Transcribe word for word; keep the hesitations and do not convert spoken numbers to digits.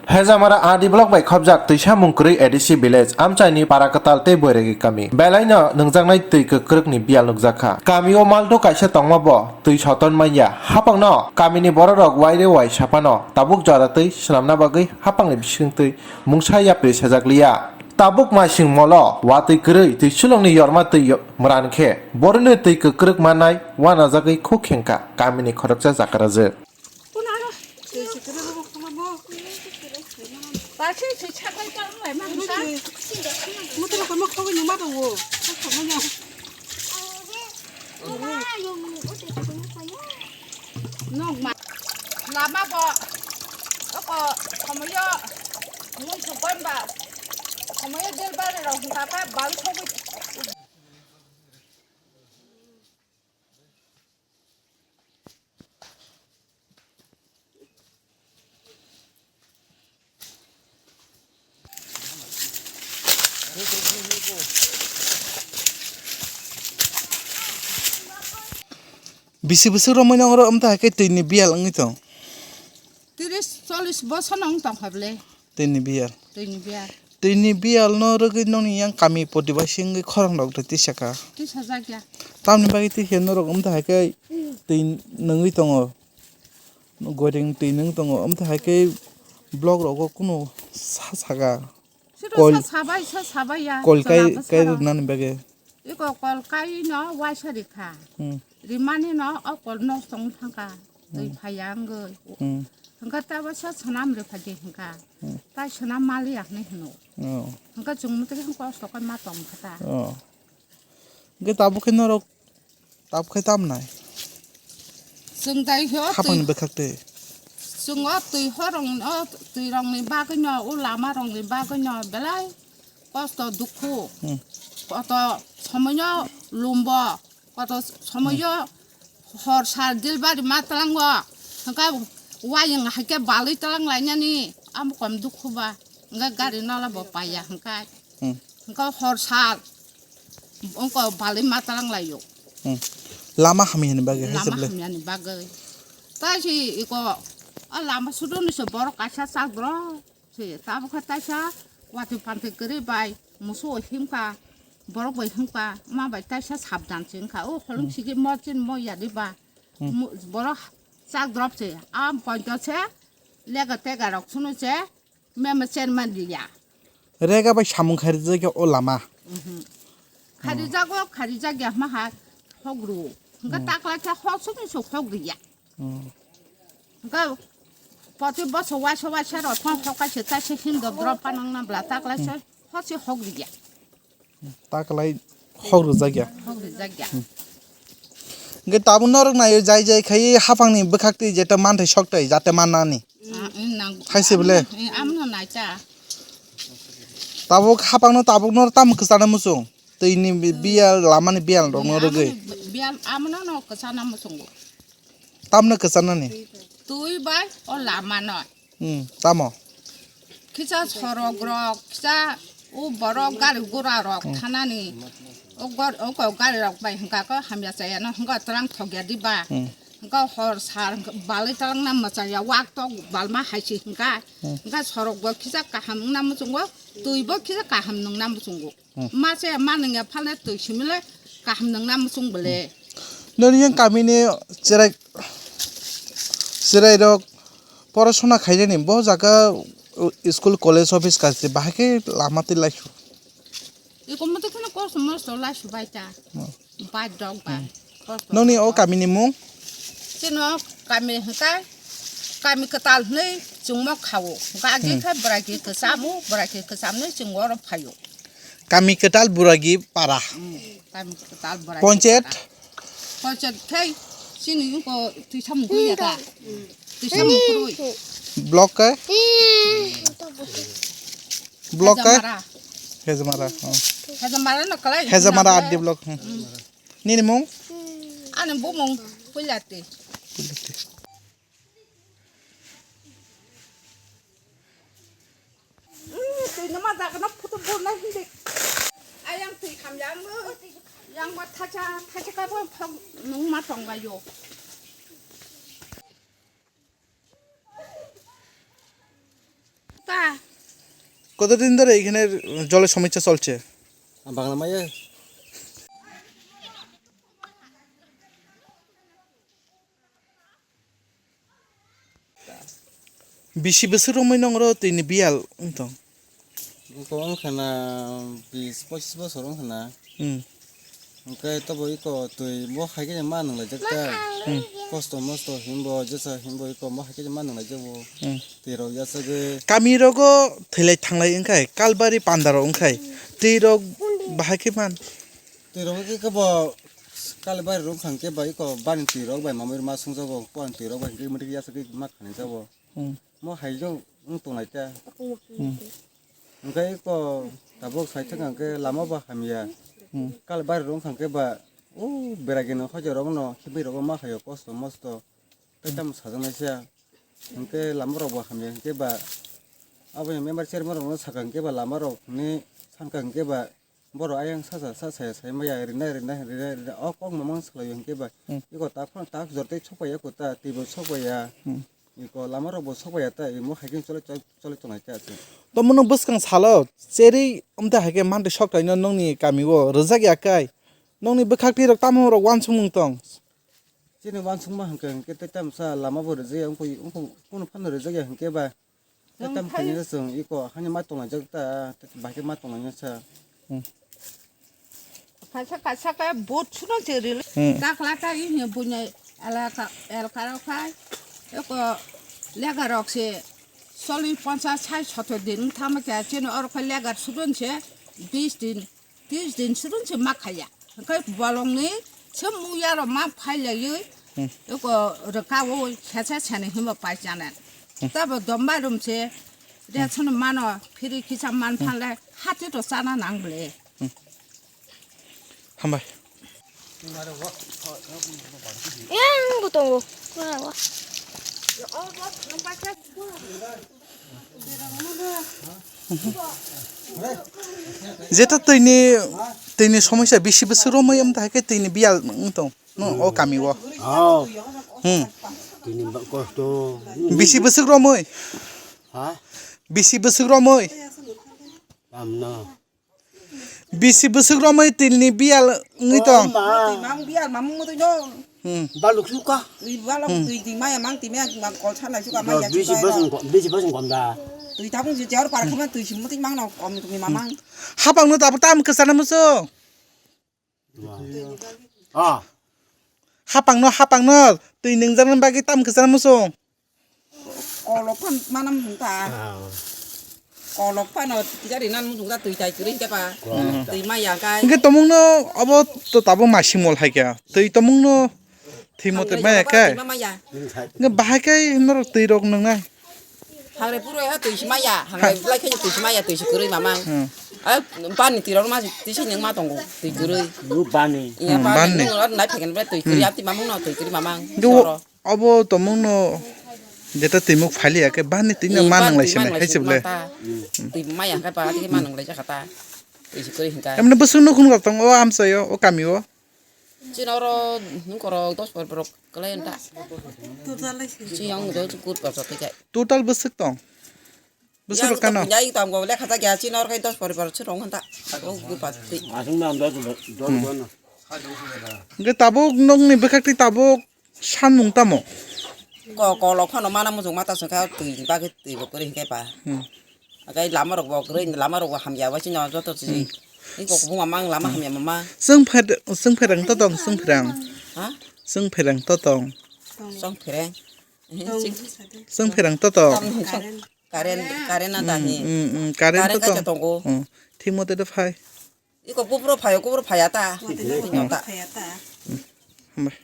Hejamara R D block bai khopjak twisa mung kwrwi A D C village, amchaini para kwtal tei Boiregi kami. Belaino nungjaknai twi kwkrwkni biyal nukjakha. Kamio maldo kaisa tongma bo twi soton manya. Hapangno kamini bororok waire wai saphano tabuk jora twi swnamna bagwi hapangni bisingtwi mungsa yapri sejakliya. Tabuk maising molo watwi kwrwi twi sulungni yorma twi yo-, mwran khe boroni twi kwkrwk mannai wanajagwi khuk khengkha kamini khoroksa jakarajwk. Lama bo oko somoyo mui sukon ba somoyo delivery rok hwnkha khe bal sogwi. Bisi bwswk romwi nang oro, amtwi hai khe twi ni biyal wngwi tong? Tiris chollis bosor no wng tong kha bwle. Twi ni biyal. Twi ni biyal. Twi ni biyal no rwgwi nokni yang kami poti bai singwi khorang rok de tisa kha. Tisa jak ya. Tamni bagwi tisa norok wng tong hai khe twi nungwi tongo. Goring twi nung tongo. Wng tong hai khe block rogo kunu sa saka. Sito kol, sa sabai, sa sabai ya. Kol kai, chwla bwskango kai rwnani bagwi. Iko kol kai no waisa rikha. Hmm. Rimani no o kol nosto wng thangkha. Twi hmm phaiya wngwi. Hmm. Hwnkhe tei bo sa swnam rikha di hwnkha. Hmm. Tai swnam maliya hinwi hwno. Oh. Hwnkhe chwng mwtwi hwnkhe kosto khe ma tong kha ta. Oh. Hwnkhe tabuk khe norok, tabuk khe tam nai? Chwng dai khe o twi, hapangni bwkhak twi. Chwng o twi horong, o twi rokni bagwino, o lama rokni bagwino belai kosto dukhu. Hmm. Koto somoino lumbo, koto somoio hmm hor sal delivery ma tlango. Hwnkhe wayung hai khe balwi tlang lainani, amo kom dukhu ba. Hwnkhe gari nola bo paiya hwnkhe. Hmm. Hwnkhe hor sal wngkha balwi ma tlang laio. Hmm. Lama hamya ni bagwi hai se lama bwle hamya ni bagwi. Tai se iko, a lama suduni se borok kaisa chak bro. Se tabukha taisa watwi pantwi kwrwi bai musu himkha, borok bai himkha, ma bai taisa sabdan se wngkha. O holong hmm sigi mo chin mo yadi ba. Hmm. Mu-, borok chak drop se. Am pointo se lega tega rok sunu se. Mema cherman liya. Rega bai samung kharijak ya o lama. Mhm. Kharijago, kharijak ya maha hogru. Hwnkhe hmm taklai khe hosung sung hogriya. Hmm. Hwnkhe poti boso waisa waisa rok thong hokai se taisa hindo drop panang na bla taklai se hmm hosi hogriya. Taklai hok rwjak ya. Hok rwjak ya. Hmm. Hwnkhe tabuk norok naio jai jai khai hapangni bwkhak twi jeta manthai sok tai jate mannani. Ah, eh, nang-, hai se bwle? Eh, amno naita. Tabuk hapangno tabuk nor tamo kwchana muchung? Twi ni bi-, hmm biyal, lama ni biyal rok no rwgwi. Amno bi-, biyal, amno no kwchana muchungo. Tamno kwchanani? Twi bai o lama no. Hmm, tamo? Kisa sorok rok, kisa o borok gari gura rok hmm thanani. O gor-, o ko gari rok bai hwnkha ko hamya chaya no hwnkha twlang thokya di ba. Hmm. Hwnkha hor sal hwnkha balai twlang na mwchaya wak tok balma hai se hwnkha. Hmm. Hwnkha sorok bo kisa kaham wngna muchungo, twi bo kisa kaham nungna muchungo. Hmm. Ma se ma nungya phale twi simile kaham nungna muchung bole. Hmm. Noni yang kami ni cherai, cherai rok porasona khainani bo jaga, uh, school college office kaisa bahai khe lama twi laisu. Iko moto kheno kosto mosto laisu bai ta. Hmm. Bai dok ba. Hmm. Kosto noni o mosto. Kami ni mung? Chino kami hwnkha kami kwtal hwnwi chwngmo khao. Hwnkha agi hmm khe bwragi kwchamo, bwragi kwchamnwi chwng oro phaio. Kami kwtal Buragi para. Hmm, kami kwtal Buragi para. Ponchayat? Ponchayat khai chini yuko tuisa mukui ya ta. Tuisa mukui. Block ke? Block ke? Hejamara. Hejamara, hmm. Hejamara na kalai. Hejamara R D block, hmm. Hmm. Nini mung? Ani bumung Puilati. Puilati. Twi numa jaga no photo bo nai hindi. Ayang twi kham yang bo. Yang bo thacha, thacha ka bo phok nung ma tong ba yo. কতদিন ধরে এখানে জলের সমস্যা চলছে? বাংলা মাইয়া। Bisi bwswk romwi nongro twini biyal wng tong? Wngkha na bis pochis bosor wngkha na. Hmm. Hwnkhe tobo iko twi bo hai khe ma nung laijak ta. Hmm. Kosto mosto himbo jesa himbo iko bo hai khe ma nung laijak bo. Hmm. Twi rok yachagwi. Kami rogo thwilai thanglai wngkhai kalbari pandaro wngkhai twi rok bahai khe man. Twi rok khe bo kalbari rok wngkha hwnkhe ba iko bani twi rok bai mamwi ma sungjago bani twi rok bai hwnkhe mwtwi yachagwi ma khanai jago. Hmm. Mo hai jong wng tonglai ta. Hmm. Hwnkhe iko tabuk sai thwkha hwnkhe lama bo hamya. Hmm. Kal bari rok wngkha hwnkhe ba o bera gini hoja rok no himwi rok ma hayo kosto mosto. Tei tamo sajaknai sa. Hwnkhe lama rok bo hamya hwnkhe ba abo ni member chairman rok no sakha hwnkhe ba lama rok ni sankha hwnkhe ba borok ayang sasa sa saya sai maya rina rina rina rina o kok mamang salai hwnkhe ba. Hmm. Iko tak phano tak jor tei sokpaiya kota twi bo sokpaiya. Hmm. Iko lama rok bo sokpaiya ta imo hai khe chole chole tonglai ta se. Tomo no bwskang salo cherwi amtwi hai khe mantwi sok taino nongni kami o rwjak ya kai. Nongni bwkhak twi rok tamo rok wansukmung tong. Chini wansukma hwnkhe hwnkhe tei tamsa lama bo rwjak ya wngkha wngkha kunu phano rwjak ya hwnkhe ba. Tei tam khaina chwng iko hani ma tonglaijak ta, bahai khe ma tonglaina sa. Hmm. Kaisa kaisa khe vote suno se rili. Hmm. Dakla ta ini bunya elaka, elaka rok khai. Eko lega rok se soli ponsa sai soto din thama kya chini oro khai lega sudon se bis din. Tris din surun se ma khaya. Hwnkhe bolongni se muya rok ma phai laiwi. Hmm. Eko rwka o sesa sani himba pai chana. Hmm. Tabo dombai rum se ration mano phiri kisa man phanle hati to chana nang ble. Hmm. Hambai. Yang butongo. Kura wa. Jeta twini, twini somosya bisi bwswk romwi wng tong hai khe twini biyal wng tong no o kami o. Oh. Hmm. Twini ba-, kosto. Bisi bwswk romwi? Ha? Bisi bwswk romwi? Tamno. Bisi bwswk romwi twini biyal wngwi tong. Oh, ma. Twi mang biyal mamung mutwi no. Hmm. Baluk suka. Twi balok twi twi maya mang twi maya mang kol sana suka maya suka. Bisi bwswk kom, bisi bwswk kom da. Twi tabung je jor par khama twi sim mutwi mang no kom twi mamang. Hapang no tabuk tam kwchana muchung. Ah. Hapang no hapang no twi nwngjak bagwi tam kwchana muchung. Kolok phan manam ta. Ah. Kolok phano tijari nan mujung ta twi tai kwrwi hwnkhe pa. Hmm. Twi maya kai. Hwnkhe tomung no abo to tabuk masi mol hai khe. Twi tomung no thwi mote maya kai. Twi maya. Hwnkhe bahai kai norok twi rok nwngnai. Hangre puro ya twi si maya. Hangre lai khe twi si maya twi si kwrwi mamang. Hmm. A pani twi rok ma twi si nang ma tongo twi kwrwi. Lu bani. Iya pani. Hmm, bani. Nang nai phegen bre twi kwrwi ati mamung no twi kwrwi mamang. Soro. Obo tomung no jeta twimuk phali ya khe bani twi no ma nang lai se hai se ble. Twi maya hwnkhe pa twi ma nang lai jakha ta. Twi si kwrwi hwnkhe. Emne bwswk nukhung rok tongo o amchai o, o kami o. Chini oro nukhung rok dos por borok kwlai ta. Chini ang do kur por sok kai. Total bwswk tong. Bwswk rok kano. Yang tong lekha ta ya chini oro kai dos por borok chini rong hanta. O kur pa twi. Aswk na dos dos dos. Hwnkhe tabuk nokni bwkhak twi tabuk sanmung tamo? Ko kolok phano mana muchung mata songkha twi bagwi twi bo kwrwi hwnkhe pa. Hmm. Akai lama rok bo kwrwi lama rok bo hamya wa chini joto chini. Hmm. Iko kubung mamang lama hamya mamang. Chwng pher chwng pherang to tong chwng pherang. Ha? Chwng pherang to tong. Chwng pherang. Chwng pherang to tong. Current current na dahi. Hmm, hmm, current to tong. Hmm. Thik mote to phai. Iko kubro phaio, kubro phaya ta. Tino ta. Hambai.